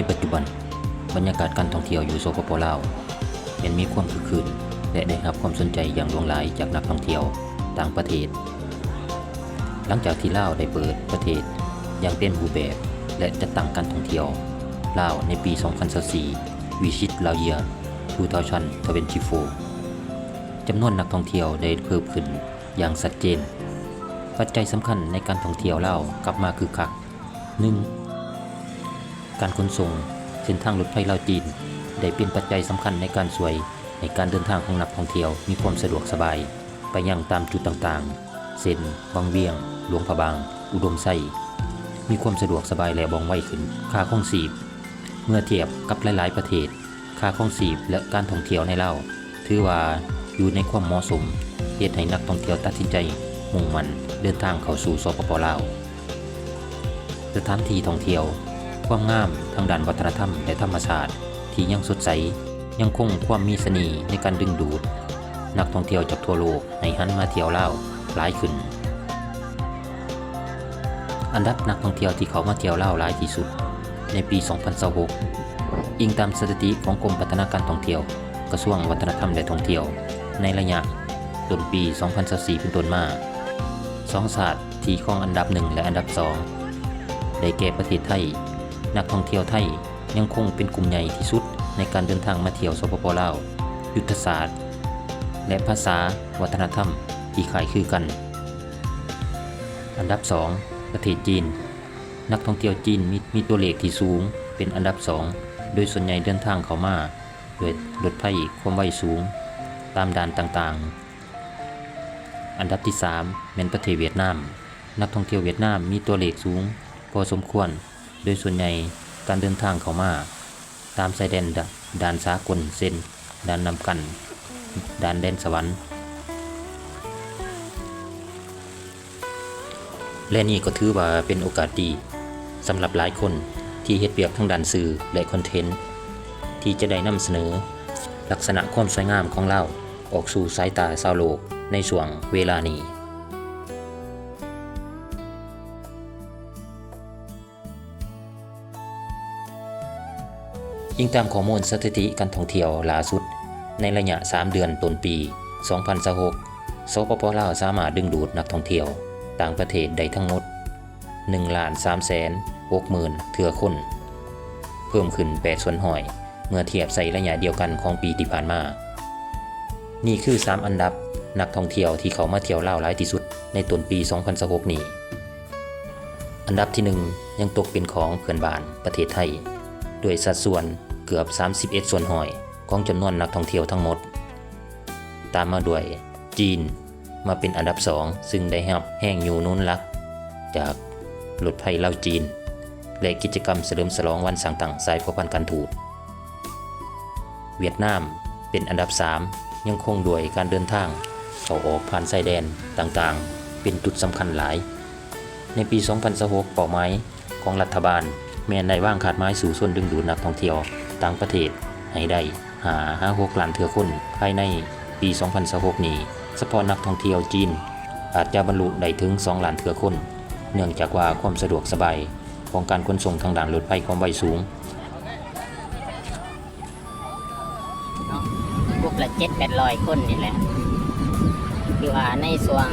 ປັດຈຸບັນ, ບັນຍາກາດການທ່ອງທ່ຽວຢູ່ ສປປ ລາວ ແມ່ນມີຄວາມຄຶກຄື້ນ ແລະ ໄດ້ຮັບຄວາມສົນໃຈຢ່າງຫຼວງຫຼາຍຈາກນັກທ່ອງທ່ຽວຕ່າງປະເທດ. ຫຼັງຈາກທີ່ລາວໄດ້ເປີດປະເທດຢ່າງເຕັມຮູບແບບ ແລະ ຈັດຕັ້ງການທ່ອງທ່ຽວລາວໃນປີສອງພັນຊາວສີ່ Visit Laos Year two thousand twenty-four, ຈຳນວນນັກທ່ອງທ່ຽວໄດ້ເພີ່ມຂຶ້ນຢ່າງຊັດເຈນ. ປັດໄຈສຳຄັນໃນການທ່ອງທ່ຽວລາວກັບມາຄຶກຄັກ, ໜຶ່ງ ການຂົນສົ່ງ. ເສັ້ນທາງລົດໄຟລາວ-ຈີນ ໄດ້ເປັນປັດໄຈສຳຄັນໃນການຊ່ວຍໃຫ້ການເດີນທາງຂອງນັກທ່ອງທ່ຽວມີຄວາມສະດວກສະບາຍໄປຍັງຕາມຈຸດຕ່າງໆ ເຊັ່ນ ວັງວຽງ, ຫຼວງພະບາງ, ອຸດົມໄຊ, ມີຄວາມສະດວກສະບາຍ ແລະ ວ່ອງໄວຂຶ້ນ. ຄ່າຄອງຊີບ. ເມື່ອທຽບກັບຫຼາຍໆປະເທດ, ຄ່າຄອງຊີບ ແລະ ການທ່ອງທ່ຽວໃນລາວ ຖືວ່າຢູ່ໃນຄວາມເໝາະສົມ, ເຮັດໃຫ້ນັກທ່ອງທ່ຽວຕັດສິນໃຈມຸ່ງໝັ້ນເດີນທາງເຂົ້າສູ່ ສປປ ລາວ. ສະຖານທີ່ທ່ອງທ່ຽວ, ຄວາມງາມທາງດ້ານວັດທະນະທຳ ແລະ ທຳມະຊາດທີ່ຍັງສົດໃສ ຍັງຄົງຄວາມມີສະເໜ່ໃນການດຶງດູດນັກທ່ອງທ່ຽວຈາກທົ່ວໂລກໃຫ້ຫັນມາທ່ຽວລາວຫຼາຍຂຶ້ນ. ອັນດັບນັກທ່ອງທ່ຽວທີ່ເຂົ້າມາທ່ຽວລາວຫຼາຍທີ່ສຸດໃນປີສອງພັນຊາວຫົກ ອີງຕາມສະຖິຕິຂອງກົມພັດທະນາການທ່ອງທ່ຽວ ກະຊວງວັດທະນະທຳ ແລະ ທ່ອງທ່ຽວ ໃນໄລຍະຕົ້ນປີສອງພັນຊາວສີ່ເປັນຕົ້ນມາ, ສອງຊາດທີ່ຄອງອັນດັບໜຶ່ງ ແລະ ອັນດັບສອງ ໄດ້ແກ່ປະເທດໄທ. ນັກທ່ອງທ່ຽວໄທຍັງຄົງເປັນກຸ່ມໃຫຍ່ທີ່ສຸດໃນການເດີນທາງມາທ່ຽວ ສປປ ລາວ. ຍຸດທະສາດ ແລະ ພາສາ, ວັດທະນະທຳທີ່ຄ້າຍຄືກັນ. ອັນດັບສອງ ປະເທດຈີນ. ນັກທ່ອງທ່ຽວຈີນມີ ມີຕົວເລກທີ່ສູງເປັນອັນດັບສອງ ໂດຍສ່ວນໃຫຍ່ເດີນທາງເຂົ້າມາດ້ວຍລົດໄຟຄວາມໄວສູງຕາມດ່ານຕ່າງໆ. ອັນດັບທີສາມ ແມ່ນປະເທດຫວຽດນາມ. ນັກທ່ອງທ່ຽວຫວຽດນາມມີຕົວເລກສູງພໍສົມຄວນ, ໂດຍສ່ວນໃຫຍ່ການເດີນທາງເຂົ້າມາຕາມຊາຍແດນ ດ່ານສາກົນ ເຊັ່ນ ດ່ານນ້ຳກັ່ນ, ດ່ານແດນສະຫວັນ. ແລະ ນີ້ກໍຖືວ່າເປັນໂອກາດດີສຳລັບຫຼາຍຄົນທີ່ເຮັດວຽກທາງດ້ານສື່ ແລະ ຄອນເທັນ ທີ່ຈະໄດ້ນຳສະເໜີລັກສະນະຄວາມສວຍງາມຂອງລາວອອກສູ່ສາຍຕາຊາວໂລກໃນຊ່ວງເວລານີ້. ອີງຕາມຂໍ້ມູນສະຖິຕິການທ່ອງທ່ຽວຫຼ້າສຸດໃນໄລຍະສາມເດືອນຕົ້ນປີສອງພັນຊາວຫົກ, ສປປ ລາວສາມາດດຶງດູດນັກທ່ອງທ່ຽວຕ່າງປະເທດໄດ້ທັງໝົດໜຶ່ງລ້ານສາມແສນຫົກໝື່ນເທື່ອຄົນ, ເພີ່ມຂຶ້ນແປດສ່ວນຮ້ອຍເມື່ອທຽບໃສ່ໄລຍະດຽວກັນຂອງປີທີ່ຜ່ານມາ. ນີ້ຄືສາມອັນດັບນັກທ່ອງທ່ຽວທີ່ເຂົ້າມາທ່ຽວລາວຫຼາຍທີ່ສຸດໃນຕົ້ນປີສອງພັນຊາວຫົກນີ້. ອັນດັບທີໜຶ່ງ ຍັງຕົກເປັນຂອງເພື່ອນບ້ານປະເທດໄທ ດ້ວຍສັດສ່ວນເກືອບສາມສິບເອັດສ່ວນຮ້ອຍຂອງຈຳນວນນັກທ່ອງທ່ຽວທັງໝົດ, ຕາມມາດ້ວຍຈີນມາເປັນອັນດັບສອງ ຊຶ່ງໄດ້ຮັບແຮງຍູ້ໜູນຫຼັກຈາກລົດໄຟລາວ-ຈີນ ແລະ ກິດຈະກຳສະເຫຼີມສະຫຼອງວັນສ້າງຕັ້ງສາຍພົວພັນການທູດ. ຫວຽດນາມເປັນອັນດັບສາມ ຍັງຄົງດ້ວຍການເດີນທາງເຂົ້າອອກຜ່ານຊາຍແດນຕ່າງໆ ເປັນຈຸດສຳຄັນຫຼາຍ. ໃນປີສອງພັນຊາວຫົກ ເປົ້າໝາຍຂອງລັດຖະບານແມ່ນໄດ້ວາງຄາດໝາຍສູ້ຊົນດຶງດູດນັກທ່ອງທ່ຽວຕ່າງປະເທດໃຫ້ໄດ້ຫ້າຫາຫົກລ້ານເທື່ອຄົນ. ພາຍໃນປີສອງພັນຊາວຫົກນີ້, ສະເພາະນັກທ່ອງທ່ຽວຈີນອາດຈະບັນລຸໄດ້ເຖິງສອງລ້ານເທື່ອຄົນ, ເນື່ອງຈາກວ່າຄວາມສະດວກສະບາຍຂອງການຂົນສົ່ງທາງດ້ານລົດໄຟຄວາມໄວສູງ. ເນາະ ກຸ່ມລະເຈັດແປດຮ້ອຍຄົນນີ້ແຫຼະ. ຄືວ່າໃນຊ່ວງ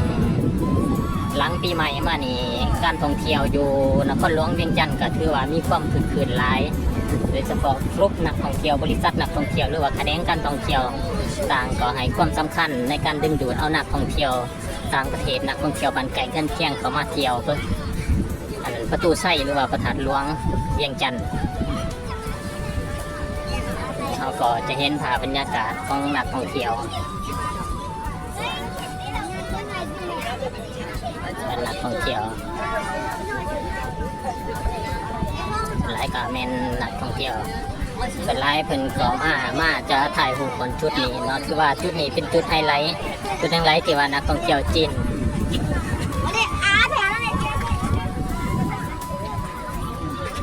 ຫຼັງປີໃໝ່ມານີ້, ການທ່ອງທ່ຽວຢູ່ນະຄອນຫຼວງວຽງຈັນກໍຖືວ່າມີຄວາມຄຶກຄື້ນຫຼາຍ, ໂດຍສະເພາະກຸ່ມນັກທ່ອງທ່ຽວ, ບໍລິສັດນັກທ່ອງທ່ຽວ ຫຼືວ່າຂະແໜງການທ່ອງທ່ຽວຕ່າງກໍໃຫ້ຄວາມສຳຄັນໃນການດຶງດູດເອົານັກທ່ອງທ່ຽວຕ່າງປະເທດ, ນັກທ່ອງທ່ຽວບ້ານໃກ້ເຮືອນຄຽງເຂົ້າມາທ່ຽວ ອັນປະຕູໄຊ ຫຼືວ່າພະທາດຫຼວງວຽງຈັນ. ເຮົາກໍຈະເຫັນພາບບັນຍາກາດຂອງນັກທ່ອງທ່ຽວ, ເປັນນັກທ່ອງທ່ຽວ, ສ່ວນຫຼາຍກໍແມ່ນນັກທ່ອງທ່ຽວ. ສ່ວນຫຼາຍເພິ່ນກໍມາ, ມາຈະຖ່າຍຮູບບ່ອນຈຸດນີ້ເນາະ, ຖືວ່າຈຸດນີ້ເປັນຈຸດໄຮໄລ, ຈຸດໄຮໄລທີ່ວ່ານັກທ່ອງທ່ຽວຈີນ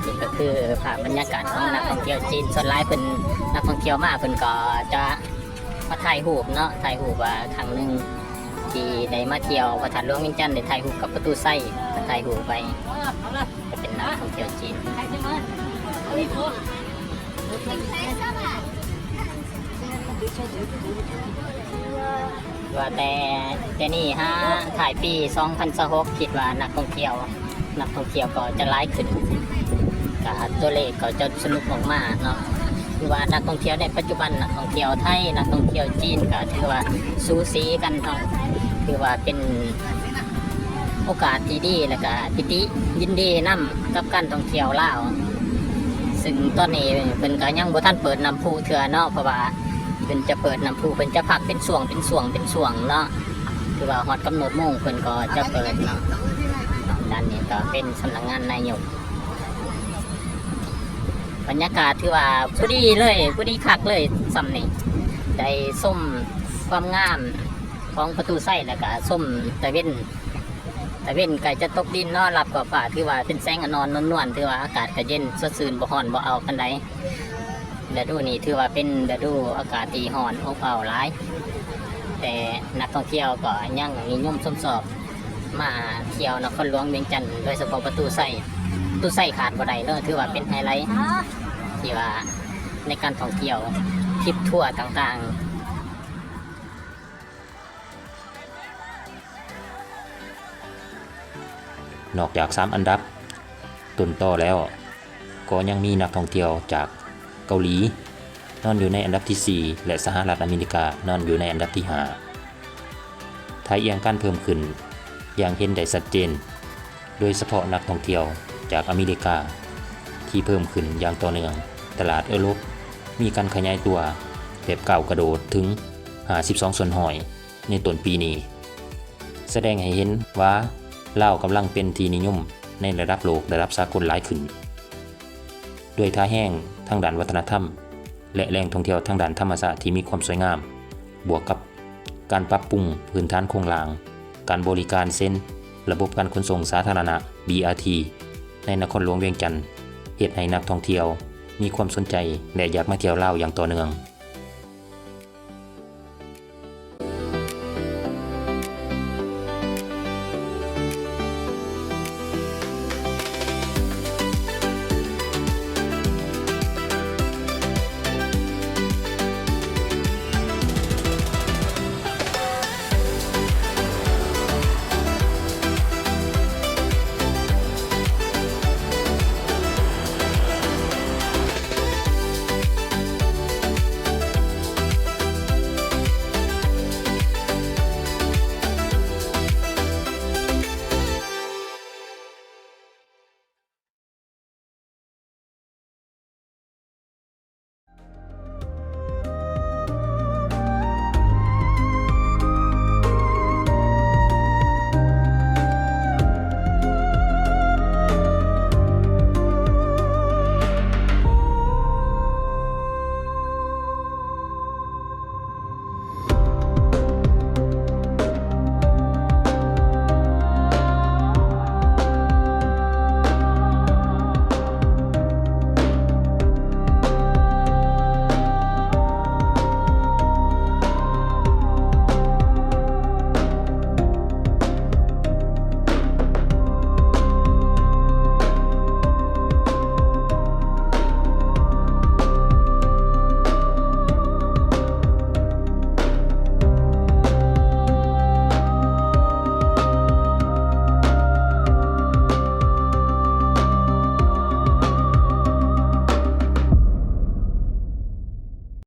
ນີ້ກໍຄືພາບບັນຍາກາດຂອງນັກທ່ອງທ່ຽວຈີນ. ສ່ວນຫຼາຍເພິ່ນ, ນັກທ່ອງທ່ຽວມາເພິ່ນກໍຈະມາຖ່າຍຮູບເນາະ, ຖ່າຍຮູບວ່າຄັ້ງໜຶ່ງທີ່ໄດ້ມາທ່ຽວພະທາດຫຼວງວຽງຈັນ ໄດ້ຖ່າຍຮູບກັບປະຕູໄຊ, ກໍຖ່າຍຮູບໄວ້. ກໍເປັນນັກທ່ອງທ່ຽວຈີນ. ວ່າແຕ່ ແຕ່ນີ້ຫາທ້າຍປີສອງພັນຊາວຫົກ ຄິດວ່ານັກທ່ອງທ່ຽວ ນັກທ່ອງທ່ຽວກໍຈະຫຼາຍຂຶ້ນ ກະຕົວເລກກໍຈະສະຫຼຸບອອກມາເນາະ ຄືວ່ານັກທ່ອງທ່ຽວໃນປັດຈຸບັນ ນັກທ່ອງທ່ຽວໄທ ນັກທ່ອງທ່ຽວຈີນ ກະຖືວ່າສູສີກັນເນາະ ຖືວ່າເປັນໂອກາດທີ່ດີ ແລະກະປິຕິຍິນດີນຳກັບການທ່ອງທ່ຽວລາວ ຊຶ່ງຕອນນີ້ເພິ່ນກະຍັງບໍ່ທັນເປີດນ້ຳພຸເທື່ອເນາະ ເພາະວ່າເພິ່ນຈະເປີດນ້ຳພຸ ເພິ່ນຈະພັກເປັນຊ່ວງ ເປັນຊ່ວງ ເປັນຊ່ວງເນາະ ຖືວ່າຮອດກຳນົດໂມງເພິ່ນກໍຈະເປີດເນາະ ດ້ານນີ້ກໍເປັນສຳນັກງານນາຍົກ. ບັນຍາກາດຖືວ່າພໍດີເລີຍ ພໍດີຄັກເລີຍຊ່ຳນີ້ ໄດ້ຊົມຄວາມງາມຂອງປະຕູໄຊ ແລ້ວກະຊົມຕາເວັນ ຕາເວັນໃກ້ຈະຕົກດິນເນາະ ລັບຂອບຟ້າ ຖືວ່າເປັນແສງອານອນນວນໆ ຖືວ່າອາກາດກະເຢັນສົດຊື່ນ ບໍ່ຮ້ອນບໍ່ອ້າວປານໃດ. ລະດູນີ້ຖືວ່າເປັນລະດູອາກາດທີ່ຮ້ອນອົບອ້າວຫຼາຍ ແຕ່ນັກທ່ອງທ່ຽວກໍຍັງນິຍົມຊົມຊອບ ມາທ່ຽວນະຄອນຫຼວງວຽງຈັນ ໂດຍສະເພາະປະຕູໄຊ ປະຕູໄຊຂາດບໍ່ໄດ້ເນາະ ຖືວ່າເປັນໄຮໄລທີ່ວ່າໃນການທ່ອງທ່ຽວທຣິບທົວຕ່າງໆ. ນອກຈາກສາມອັນດັບຕົ້ນຕໍແລ້ວ ກໍຍັງມີນັກທ່ອງທ່ຽວຈາກເກົາຫຼີນອນຢູ່ໃນອັນດັບທີສີ່ ແລະ ສະຫະລັດອາເມລິການອນຢູ່ໃນອັນດັບທີຫ້າ ຖ້າອ່ຽງການເພີ່ມຂຶ້ນຢ່າງເຫັນໄດ້ຊັດເຈນ ໂດຍສະເພາະນັກທ່ອງທ່ຽວຈາກອາເມລິກາທີ່ເພີ່ມຂຶ້ນຢ່າງຕໍ່ເນື່ອງ. ຕະຫຼາດເອີຣົບມີການຂະຫຍາຍຕົວແບບກ້າວກະໂດດເຖິງຫ້າສິບສອງສ່ວນຮ້ອຍໃນຕົ້ນປີນີ້ ສະແດງໃຫ້ເຫັນວ່າລາວກຳລັງເປັນທີ່ນິຍົມໃນລະດັບໂລກ, ລະດັບສາກົນຫຼາຍຂຶ້ນ ດ້ວຍທ່າແຮງທາງດ້ານວັດທະນະທຳ ແລະ ແຫຼ່ງທ່ອງທ່ຽວທາງດ້ານທຳມະຊາດທີ່ມີຄວາມສວຍງາມ, ບວກກັບການປັບປຸງພື້ນຖານໂຄງລ່າງ, ການບໍລິການເຊັ່ນ ລະບົບການຂົນສົ່ງສາທາລະນະ ບີອາທີ ໃນນະຄອນຫຼວງວຽງຈັນ ເຮັດໃຫ້ນັກທ່ອງທ່ຽວມີຄວາມສົນໃຈ ແລະ ຢາກມາທ່ຽວລາວຢ່າງຕໍ່ເນື່ອງ.